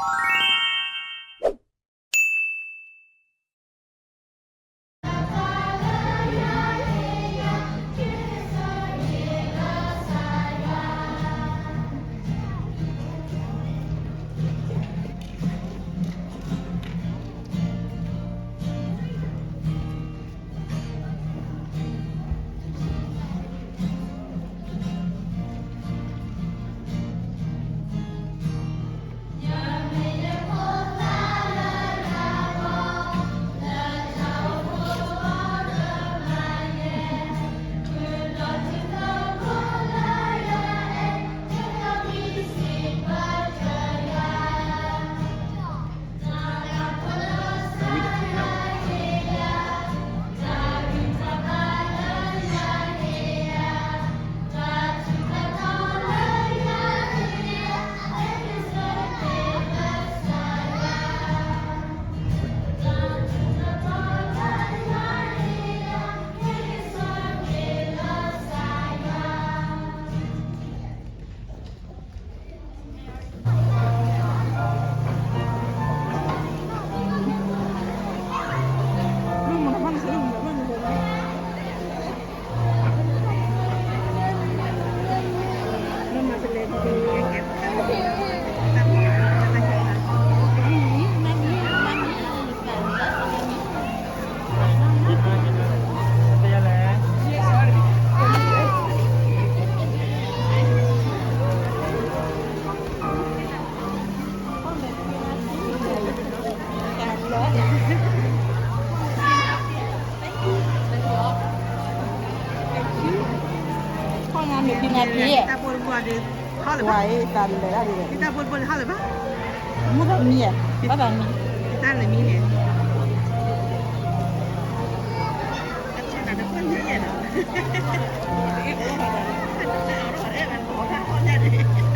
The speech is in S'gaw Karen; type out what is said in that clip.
ခီၣ်နါမ့ၢ်ဖံနါဖံ, တၢ်ဘိတဘိဒီး ဟီၣ်လၢၤဘၣ်, တၢ်ဘိတဘိဒီးဟီၣ်လၢၤဘၣ်, မ့ၢ်ဘၣ်မံ, ဘၣ်ဘၣ်မံ, တၢ်လၢမံန့ၣ်, တၢ်တကွၢ်ညါယဲၢ်နီၤ, တၢ်အီၣ်ထီၣ်ဝဲဒၣ်,